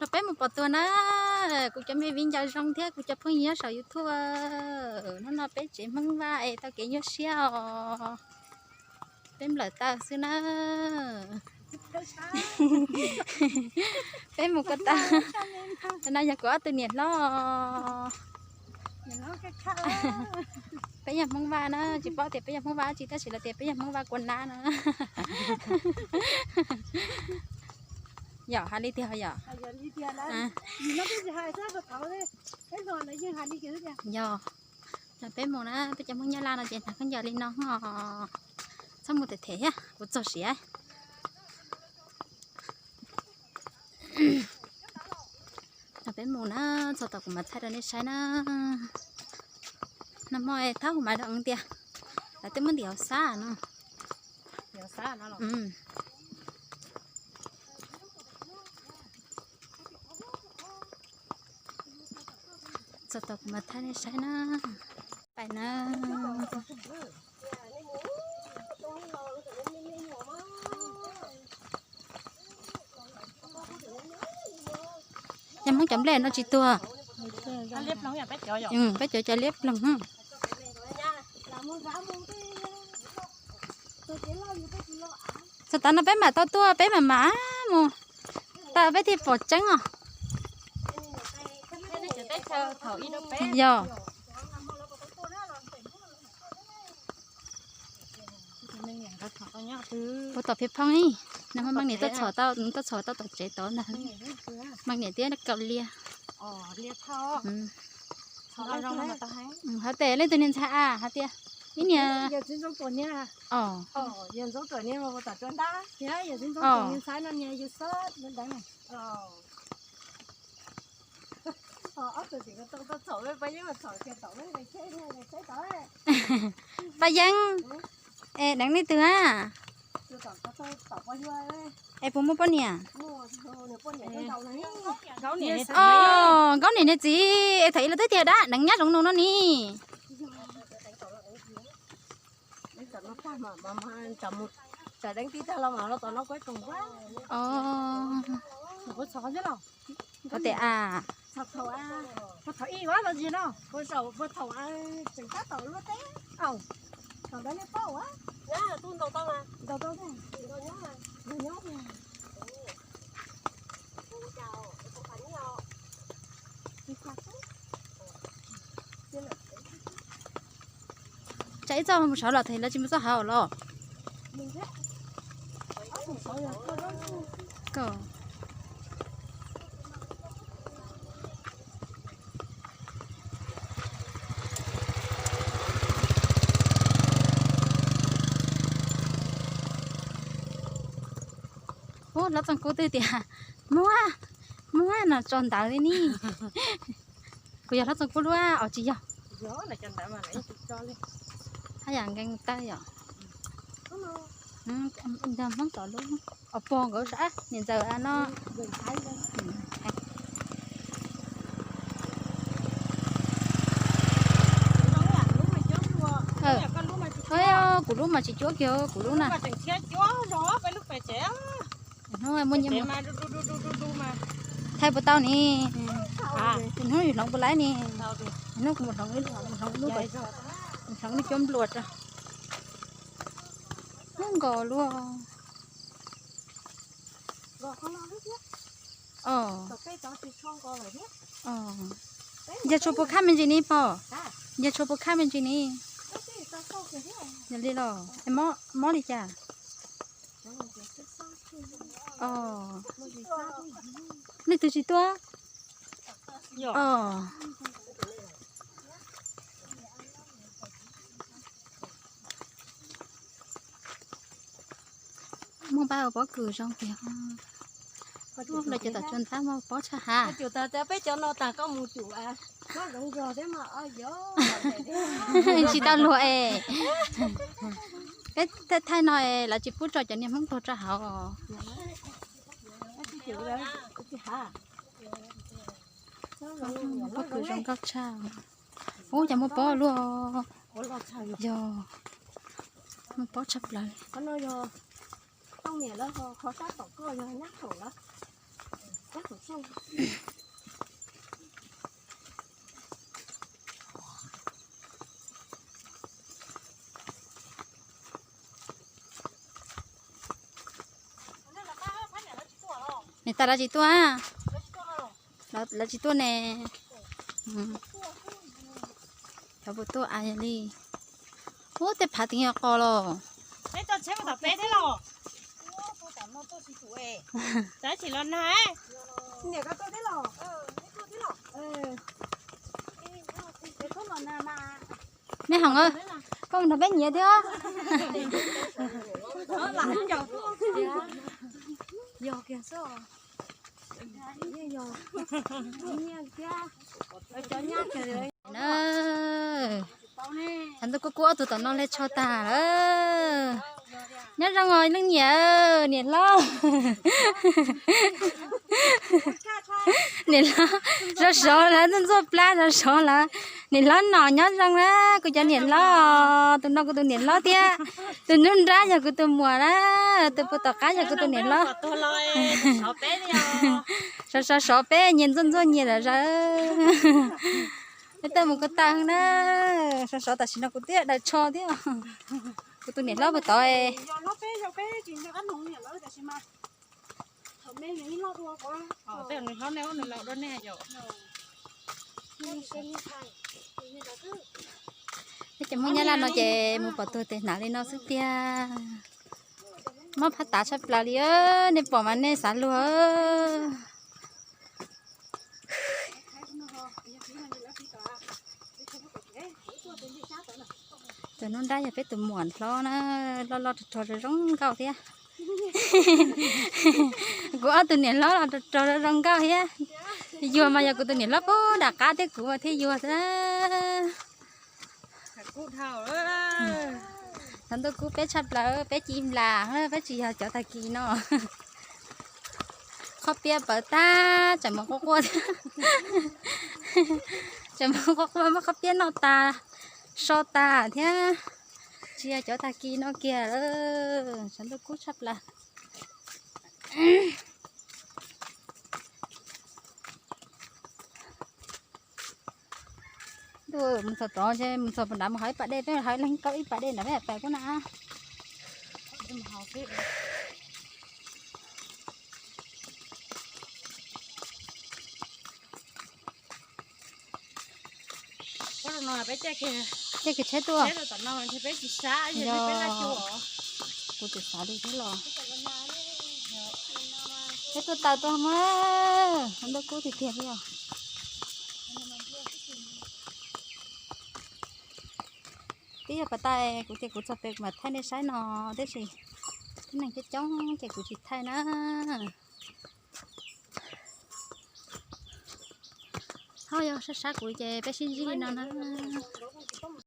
Peb mus pom tuag na, kuv cov me viv ncaus zoo thiab kuv cov phooj ywg nyob saum YouTube, hnub no peb tsev Hmoob Vaj es tau kev nyuaj siab os. Peb nplawm taw xwb na. Peb mus ko taw. No yog kuv ob tug niam hlob. Peb yog Hmoob Vaj na, tsis paub tias peb yog Hmoob Vaj dab tsi tab sis lawv tias peb yog Hmoob Vaj kua nab no. Yom, hais li tiag yom? Yog, no peb mus na, peb cov Hmoob Nyab Laj no ces hnav khaub ncaws li no os. Txhob mus them them thiab, kuv txog siav. Peb mus na, txog tom kuv mam thaij rau nej saib na. Nag hmo thab hu maiv rau tias lawv twb muab ntim hauv xab no. Txog tom kuv mam thaij nej saib na. Pais na. Cov Hmoob cov nplej no tsis tuag. Peb cov cov liab ploog. Txog tav no peb mam tau tuaj, peb mam mam mus tau peb thiaj pom tseeb os. Yog. Ua tom phiab phoob ib, nag hmo Meej niam tuaj txhom tau, tuaj txhom tau tom tsev tod ntag. Meej niam thiab Kaus Lia. Hais tias leej twg niag ntxhais a, hais tias ib niag. Paj Yeeb, es deev leej twg a? Es puas muaj poj niam? Os, Nkaub niam niag txiv, es thaum ub lawv twb tias dab deev nyab zoov nus no ni. Ua tias a, tsam ib txoj mus saud los thaum lawv tsis mus txoj hauv los. Ub, hlob Txooj Kub twb tias muab, muab no tso ntawd li ni. Kuv yog hlob Txooj Kub luaj os tsis yog? Haj yam nkees tawm yom. Ntog Hmoob tom lub os pog nkawd sab niam ntxawm no. Kuv lub mas tsis cuab kiag kuv lub na. Hnub muaj nyiaj thaij puas tau ni. Hnub yus hloov puas laib ni. Hnub kuv mus hloov, mus hloov lub, mus hloov lub cuab npluas rau. Hnub nkaus luaj. Yog tshuav puas khaj me ntsis ni pog? Yog tshuav puas khaj me ntsis ni? Yog li los mob li cas? Leej twg tsis tuaj? Muaj npab ua pob kws zoo tiag. Lawv cov tom tsuas ntab muaj pob tshaj hav. Peb cov no tas koj mus cum tsis tau luag es. Peb thaij no es lawv tsis pub tso cov niag Hmoob tuag rau hauv. Pob kws zoo nkauj tshaj. Ub, cas muaj pob luaj. Yog, muaj pob tshaj plaws. Niam tais lawv tsis tuaj, lawv tsis tuaj ne. Cov puas tuaj a li. Ub, tej phav twb yuav qos los. Mej Hoom, koj nrog peb nyiav thiab. Xav ntuj kub kub ob tug tom no hle tsho tag lawm. Nyob zoo os leej niam, niam hlob. Niam hlob, sov sov lawm, ntxuaj ntxuaj plab sov sov lawm. Niam hlob no nyob zoo na, kuv cov niam hlob, tus no kuv tus niam hlob thiab. Tus nruab nrab yog kuv tus muam na, tus puag tom qab yog kuv tus niam hlob. Sov sov sov peb nyias ntxuaj ntxuaj nyias lawm zawm. Peb tuaj mus ko taw na, sov sov tam sim no kuv twb daws tsho thiab. Kuv tus niam hlob puag tod. Tej cov Hmoob Nyab Laj no ces mus pom tuag tes hnav li no xwb tiag. Mob phab tav tshaj plaws li, nej pom mas nej xav luag. Tus nruab nrab yog peb tus muam hlob na, loj loj rog rog zoo zoo nkauj thiab. Kuv ob tug niam hlob los rog rog zoo zoo nkauj thiab. Yuag mas yog kuv tus niam hlob puag nram qab thiab kuv mas thiaj yuag xwb. Xav ntuj kub peb tshaj plaws, peb ci nplas, peb tsis yog cov tag kis no. Qhob piab pawv tag, tseem mus quaj quaj thiab. Tseem mus quaj quaj muab qhob piab noj tas, so tas thiab. Tsis yog cov tag kis no kiag, xav ntuj kub tshaj plaws. Ntuj, mus txog tod ces mus txog puag nrad mus hauv ib pas dej, peb hauv leej kaub ib pas dej nrad peb pais kuv na. Caij kiag tsheb tuaj. Kuv tsis xav li thiab los. Peb tuaj taw tuaj mas, ntuj kub tiag tiag li os. Twb yog pas tas kuv ces kuv txog pem kuv mam thaij nej saib no, tab sis tib neeg coob coob ces kuv tsis thaij na. Ho yog sab sab kuv ces peb sib ntsib li no na.